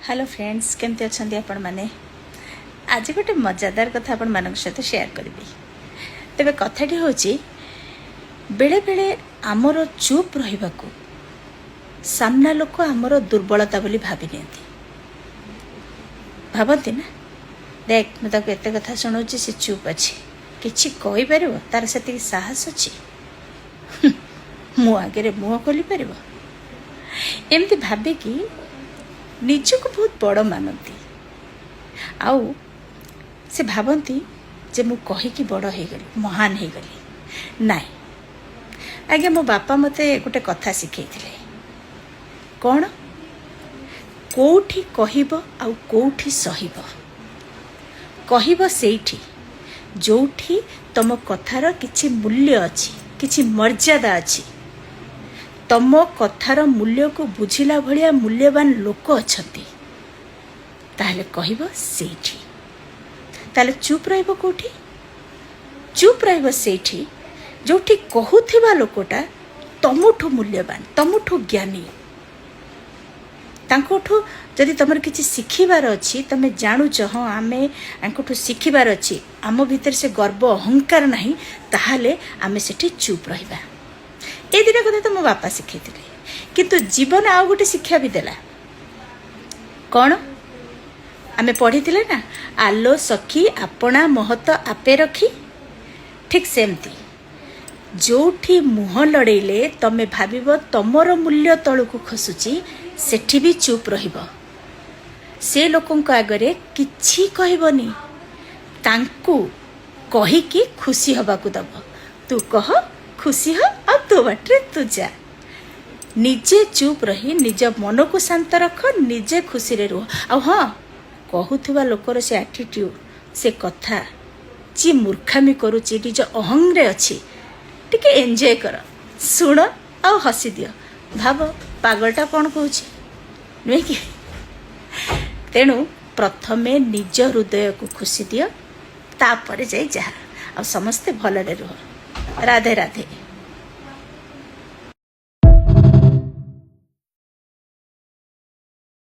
Hello friends, କେମିତି ଅଛନ୍ତି ଆପଣମାନେ? ଆଜି ଗୋଟେ ମଜାଦାର କଥା ଆପଣମାନଙ୍କ ସହିତ ସେୟାର କରିବି। ତେବେ କଥାଟି ହେଉଛି, ବେଳେବେଳେ ଆମର ଚୁପ୍ ରହିବାକୁ ସାମ୍ନା ଲୋକ ଆମର ଦୁର୍ବଳତା ବୋଲି ଭାବି ନିଅନ୍ତି। ଭାବନ୍ତି ନା, ଦେଖ, ମୁଁ ତାକୁ ଏତେ କଥା ଶୁଣାଉଛି, ସେ ଚୁପ୍ ଅଛି, କିଛି କହିପାରିବ? ତାର ସେତିକି ସାହସ ଅଛି? ମୋ ଆଗରେ ମୁହଁ ଖୋଲିପାରିବ? ଏମିତି ଭାବିକି ନିଜକୁ ବହୁତ ବଡ଼ ମାନନ୍ତି ଆଉ ସେ ଭାବନ୍ତି ଯେ ମୁଁ କହିକି ବଡ଼ ହେଇଗଲି, ମହାନ ହେଇଗଲି। ନାଇଁ ଆଜ୍ଞା, ମୋ ବାପା ମୋତେ ଗୋଟେ କଥା ଶିଖେଇଥିଲେ। କ'ଣ? କେଉଁଠି କହିବ ଆଉ କେଉଁଠି ସହିବ। କହିବ ସେଇଠି ଯୋଉଠି ତମ କଥାର କିଛି ମୂଲ୍ୟ ଅଛି, କିଛି ମର୍ଯ୍ୟାଦା ଅଛି, ତମ କଥାର ମୂଲ୍ୟକୁ ବୁଝିଲା ଭଳିଆ ମୂଲ୍ୟବାନ ଲୋକ ଅଛନ୍ତି, ତାହେଲେ କହିବ ସେଇଠି। ତାହେଲେ ଚୁପ୍ ରହିବ କେଉଁଠି? ଚୁପ୍ ରହିବ ସେଇଠି ଯୋଉଠି କହୁଥିବା ଲୋକଟା ତମଠୁ ମୂଲ୍ୟବାନ, ତମଠୁ ଜ୍ଞାନୀ। ତାଙ୍କଠୁ ଯଦି ତମର କିଛି ଶିଖିବାର ଅଛି, ତମେ ଜାଣୁଛ, ହଁ, ଆମେ ଆଙ୍କଠୁ ଶିଖିବାର ଅଛି, ଆମ ଭିତରେ ସେ ଗର୍ବ ଅହଙ୍କାର ନାହିଁ, ତାହେଲେ ଆମେ ସେଠି ଚୁପ୍ ରହିବା। ଏଇ ଦୁଇଟା କଥା ତ ମୋ ବାପା ଶିଖେଇଥିଲେ। କିନ୍ତୁ ଜୀବନ ଆଉ ଗୋଟେ ଶିକ୍ଷା ବି ଦେଲା। କ'ଣ ଆମେ ପଢ଼ିଥିଲେ ନା, "ଆଲୋ ସଖୀ, ଆପଣା ମହତ ଆପେ ରଖି"। ଠିକ୍ ସେମିତି ଯୋଉଠି ମୁହଁ ଲଡ଼େଇଲେ ତମେ ଭାବିବ ତମର ମୂଲ୍ୟ ତଳକୁ ଖସୁଛି, ସେଠି ବି ଚୁପ୍ ରହିବ। ସେ ଲୋକଙ୍କ ଆଗରେ କିଛି କହିବନି, ତାଙ୍କୁ କହିକି ଖୁସି ହବାକୁ ଦବ। ତୁ କହ, ଖୁସି ହ ଆଉ ତୋ ବାଟରେ ତୁ ଯା। ନିଜେ ଚୁପ୍ ରହି ନିଜ ମନକୁ ଶାନ୍ତ ରଖ, ନିଜେ ଖୁସିରେ ରୁହ। ଆଉ ହଁ, କହୁଥିବା ଲୋକର ସେ ଆଟିଟ୍ୟୁଡ଼, ସେ କଥା, ଯିଏ ମୂର୍ଖାମି କରୁଛି, ନିଜ ଅହଂରେ ଅଛି, ଟିକେ ଏନ୍ଜୟ କର, ଶୁଣ ଆଉ ହସିଦିଅ। ଭାବ, ପାଗଳଟା କ'ଣ କହୁଛି, ନୁହେଁ କି? ତେଣୁ ପ୍ରଥମେ ନିଜ ହୃଦୟକୁ ଖୁସି ଦିଅ, ତାପରେ ଯାଇ ଯାହା। ଆଉ ସମସ୍ତେ ଭଲରେ ରୁହ। ରାଧେ ରାଧେ।